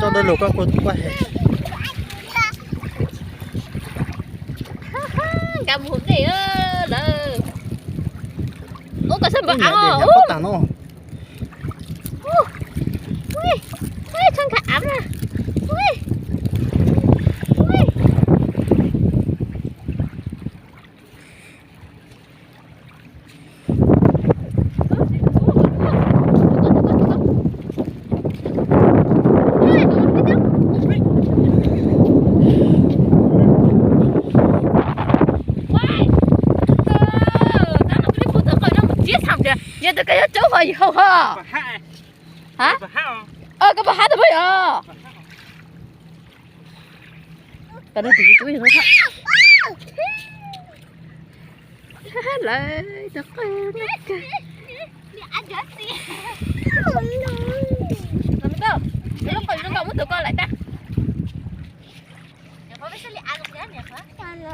Tau dab lus koj kua tuaj he. Nkag mus dej lawm. Ub, koj sab npawg av os. Ub, ub, ub, txhob nkag av na. Ub, ub. Yog tus koj yuav tsaub ho yog ho. Ha? Koj pab hab tus pab yog. Koj tus yus tub yog lawv tus qw.